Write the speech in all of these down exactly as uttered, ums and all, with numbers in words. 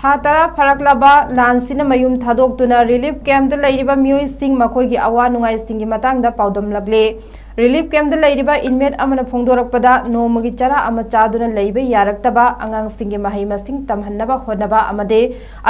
ꯊꯥ ꯇꯔꯥ ꯐꯥꯔꯛꯂꯕ ꯂꯥꯟꯁꯤꯅ ꯃꯌꯨꯝ ꯊꯥꯗꯣꯛꯇꯨꯅ ꯔꯤꯂꯤꯐ ꯀꯦꯝꯞꯇ ꯂꯩꯔꯤꯕ ꯃꯤꯑꯣꯏꯁꯤꯡ ꯃꯈꯣꯏꯒꯤ ꯑꯋꯥ ꯅꯨꯡꯉꯥꯏꯁꯤꯡꯒꯤ ꯃꯇꯥꯡꯗ ꯄꯥꯎꯗꯝꯂꯛꯂꯤ꯫ ꯔꯤꯂꯤꯐ ꯀꯦꯝꯞꯇ ꯂꯩꯔꯤꯕ ꯏꯟꯃꯦꯠ ꯑꯃꯅ ꯐꯣꯡꯗꯣꯔꯛꯄꯗ, ꯅꯣꯡꯃꯒꯤ ꯆꯔꯥ ꯑꯃ ꯆꯥꯗꯨꯅ ꯂꯩꯕ ꯌꯥꯔꯛꯇꯕ, ꯑꯉꯥꯡꯁꯤꯡꯒꯤ ꯃꯍꯩ ꯃꯁꯤꯡ ꯇꯝꯍꯟꯅꯕ ꯍꯣꯠꯅꯕ ꯑꯃꯗꯤ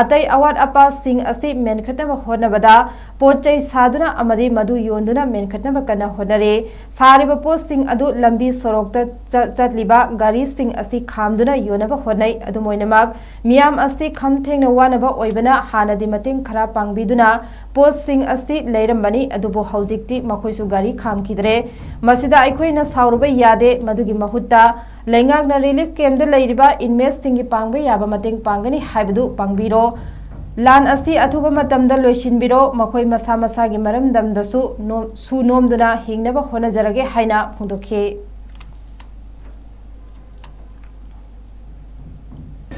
ꯑꯇꯩ ꯑꯋꯥꯠ ꯑꯄꯥꯁꯤꯡ ꯑꯁꯤ ꯃꯦꯟꯈꯠꯅꯕ ꯍꯣꯠꯅꯕꯗ ꯄꯣꯠ ꯆꯩ ꯁꯥꯗꯨꯅ ꯑꯃꯗꯤ ꯃꯗꯨ ꯌꯣꯟꯗꯨꯅ ꯃꯦꯟꯈꯠꯅꯕ ꯀꯟꯅ ꯍꯣꯠꯅꯔꯤ꯫ ꯁꯥꯔꯤꯕ ꯄꯣꯠꯁꯤꯡ ꯑꯗꯨ ꯂꯝꯕꯤ ꯁꯣꯔꯣꯛꯇ ꯆ-, ꯆꯠꯂꯤꯕ ꯒꯥꯔꯤꯁꯤꯡ ꯑꯁꯤ ꯈꯥꯝꯗꯨꯅ ꯌꯣꯟꯅꯕ ꯍꯣꯠꯅꯩ꯫ ꯑꯗꯨꯝ ꯑꯣꯏꯅꯃꯛ, ꯃꯤꯌꯥꯝ ꯑꯁꯤ ꯈꯝ ꯊꯦꯡꯅ ꯋꯥꯅꯕ ꯑꯣꯏꯕꯅ ꯍꯥꯟꯅꯗꯤ ꯃꯇꯦꯡ ꯈꯔ ꯄꯥꯡꯕꯤꯗꯨꯅ ꯄꯣꯠꯁꯤꯡ ꯑꯁꯤ ꯂꯩꯔꯝꯕꯅꯤ, ꯑꯗꯨꯕꯨ ꯍꯧꯖꯤꯛꯇꯤ ꯃꯈꯣꯏꯁꯨ ꯒꯥꯔꯤ ꯈꯥꯝꯈꯤꯗ꯭ꯔꯦ꯫ ꯃꯁꯤꯗ ꯑꯩꯈꯣꯏꯅ ꯁꯥꯎꯔꯨꯕ ꯌꯥꯗꯦ꯫ ꯃꯗꯨꯒꯤ ꯃꯍꯨꯠꯇ ꯂꯩꯉꯥꯛꯅ ꯔꯤꯂꯤꯐ ꯀꯦꯝꯞꯇ ꯂꯩꯔꯤꯕ ꯏꯟꯃꯦꯠꯁꯤꯡꯒꯤ ꯄꯥꯡꯕ ꯌꯥꯕ ꯃꯇꯦꯡ ꯄꯥꯡꯒꯅꯤ ꯍꯥꯏꯕꯗꯨ ꯄꯥꯡꯕꯤꯔꯣ꯫ ꯂꯥꯟ ꯑꯁꯤ ꯑꯊꯨꯕ ꯃꯇꯝꯗ ꯂꯣꯏꯁꯤꯟꯕꯤꯔꯣ꯫ ꯃꯈꯣꯏ ꯃꯁꯥ ꯃꯁꯥꯒꯤ ꯃꯔꯝꯗꯝꯗꯁꯨ ꯅꯣ-, ꯁꯨ ꯅꯣꯝꯗꯨꯅ ꯍꯤꯡꯅꯕ ꯍꯣꯠꯅꯖꯔꯒꯦ ꯍꯥꯏꯅ ꯐꯣꯡꯗꯣꯛꯈꯤ꯫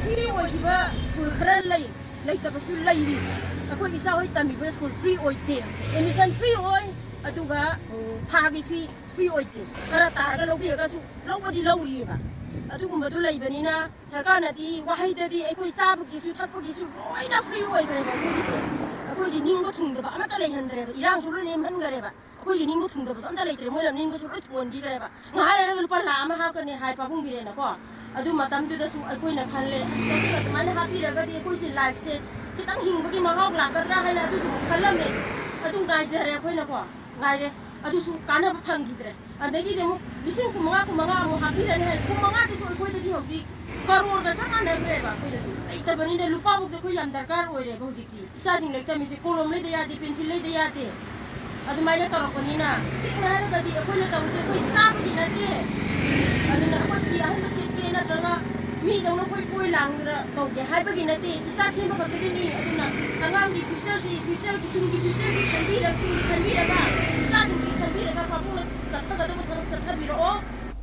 ꯐ꯭ꯔꯤ ꯑꯣꯏꯈꯤꯕ ꯁ꯭ꯀꯨꯜ ꯈꯔ ꯂꯩ, ꯂꯩꯇꯕꯁꯨ ꯂꯩꯔꯤ꯫ ꯑꯩꯈꯣꯏ ꯏꯆꯥ ꯍꯣꯏ ꯇꯝꯃꯤꯕ ꯁ꯭ꯀꯨꯜ ꯐ꯭ꯔꯤ ꯑꯣꯏꯗꯦ, ꯑꯦꯗꯃꯤꯁꯟ ꯐ꯭ꯔꯤ ꯑꯣꯏ, ꯑꯗꯨꯒ ꯎꯝ, ꯊꯥꯒꯤ ꯐꯤ ꯐ꯭ꯔꯤ ꯑꯣꯏꯗꯦ꯫ ꯈꯔ ꯇꯥꯔꯒ ꯂꯧꯕꯤꯔꯒꯁꯨ ꯂꯧꯕꯗꯤ ꯂꯧꯔꯤꯑꯕ꯫ ꯑꯗꯨꯒꯨꯝꯕꯗꯨ ꯂꯩꯕꯅꯤꯅ ꯁꯔꯀꯥꯔꯅꯗꯤ ꯋꯥꯍꯩꯗꯗꯤ ꯑꯩꯈꯣꯏ ꯆꯥꯕꯒꯤꯁꯨ ꯊꯛꯄꯒꯤꯁꯨ ꯂꯣꯏꯅ ꯐ꯭ꯔꯤ ꯑꯣꯏꯈ꯭ꯔꯦꯕ ꯑꯩꯈꯣꯏꯒꯤꯁꯦ꯫ ꯑꯩꯈꯣꯏꯒꯤ ꯅꯤꯡꯕ ꯊꯨꯡꯗꯕ ꯑꯃꯠꯇ ꯂꯩꯍꯟꯗ꯭ꯔꯦꯕ꯫ ꯏꯔꯥꯡꯁꯨ ꯂꯣꯏ ꯂꯦꯝꯍꯟꯈ꯭ꯔꯦꯕ꯫ ꯑꯩꯈꯣꯏꯒꯤ ꯅꯤꯡꯕ ꯊꯨꯡꯗꯕꯁꯨ ꯑꯝꯇ ꯂꯩꯇ꯭ꯔꯦ꯫ ꯃꯣꯏꯅ ꯅꯤꯡꯕꯁꯨ ꯂꯣꯏ ꯊꯨꯡꯍꯟꯕꯤꯈ꯭ꯔꯦꯕ꯫ ꯉꯥꯏꯍꯥꯛ ꯂꯩꯔꯒ ꯂꯨꯄꯥ ꯂꯥꯈ ꯑꯃ ꯍꯥꯞꯀꯅꯤ ꯍꯥꯏ ꯄꯥꯕꯨꯡꯕꯤꯔꯦꯅꯀꯣ꯫ ꯑꯗꯨ ꯃꯇꯝꯗꯨꯗꯁꯨ ꯑꯩꯈꯣꯏꯅ ꯈꯜꯂꯦ, "ꯑꯁ, ꯃꯁꯤ ꯑꯗꯨꯃꯥꯏꯅ ꯍꯥꯞꯄꯤꯔꯒꯗꯤ ꯑꯩꯈꯣꯏꯁꯦ ꯂꯥꯏꯐꯁꯦ ꯈꯤꯇꯪ ꯍꯤꯡꯕꯒꯤ ꯃꯍꯥꯎ ꯂꯥꯛꯀꯗ꯭ꯔꯥ?" ꯍꯥꯏꯅ ꯑꯗꯨꯁꯨ ꯑꯃꯨꯛ ꯈꯜꯂꯝꯃꯦ꯫ ꯑꯗꯨ ꯉꯥꯏꯖꯔꯦ ꯑꯩꯈꯣꯏꯅꯀꯣ, ꯉꯥꯏꯔꯦ꯫ ꯑꯗꯨꯁꯨ ꯀꯥꯟꯅꯕ ꯐꯪꯈꯤꯗ꯭ꯔꯦ꯫ ꯑꯗꯒꯤꯗꯤ ꯑꯃꯨꯛ ꯂꯤꯁꯤꯡ ꯀꯨꯟꯃꯉꯥ, ꯀꯨꯟꯃꯉꯥ ꯑꯃꯨꯛ ꯍꯥꯞꯄꯤꯔꯅꯤ ꯍꯥꯏ꯫ ꯀꯨꯟꯃꯉꯥꯗꯨꯁꯨ ꯑꯩꯈꯣꯏꯗꯗꯤ ꯍꯧꯖꯤꯛ ꯀꯔꯣꯔꯒ ꯆꯞ ꯃꯥꯟꯅꯈ꯭ꯔꯦꯕ꯫ ꯑꯩꯈꯣꯏꯗꯗꯤ ꯂꯩꯇꯕꯅꯤꯅ ꯂꯨꯄꯥꯐꯥꯎꯗ ꯑꯩꯈꯣꯏ ꯌꯥꯝ ꯗꯔꯀꯥꯔ ꯑꯣꯏꯔꯦꯕ ꯍꯧꯖꯤꯛꯇꯤ꯫ ꯏꯆꯥꯁꯤꯡ ꯂꯥꯏꯔꯤꯛ ꯇꯝꯃꯤꯁꯦ ꯀꯣꯂꯣꯝ ꯂꯩꯗ ꯌꯥꯗꯦ, ꯄꯦꯟꯁꯤꯜ ꯂꯩꯗ ꯌꯥꯗꯦ꯫ ꯑꯗꯨꯃꯥꯏꯅ ꯇꯧꯔꯛꯄꯅꯤꯅ, ꯁꯦꯡꯅ ꯍꯥꯏꯔꯒꯗꯤ ꯑꯩꯈꯣꯏꯅ ꯇꯧꯔꯤꯁꯦ ꯑꯩꯈꯣꯏ ꯆꯥꯕꯒꯤ ꯅꯠꯇꯦ꯫ ꯑꯗꯨꯅ ꯑꯩꯈꯣꯏ ꯐꯤ ꯑꯍꯟꯕ ꯁꯦꯠꯀꯦ ꯅꯠꯇ꯭ꯔꯒ ꯃꯤꯗꯧꯅ ꯑꯩꯈꯣꯏ ꯀꯣꯏ ꯂꯥꯡꯗꯅ ꯇꯧꯒꯦ ꯍꯥꯏꯕꯒꯤ ꯅꯠꯇꯦ꯫ ꯏꯆꯥ ꯁꯦꯝꯕ ꯈꯛꯇꯒꯤꯅꯤ꯫ ꯑꯗꯨꯅ ꯑꯉꯥꯡꯒꯤ ꯐ꯭ꯌꯨꯆꯔꯁꯤ, ꯐ꯭ꯌꯨꯆꯔꯒꯤ, ꯇꯨꯡꯒꯤ ꯐ꯭ꯌꯨꯆꯔꯒꯤ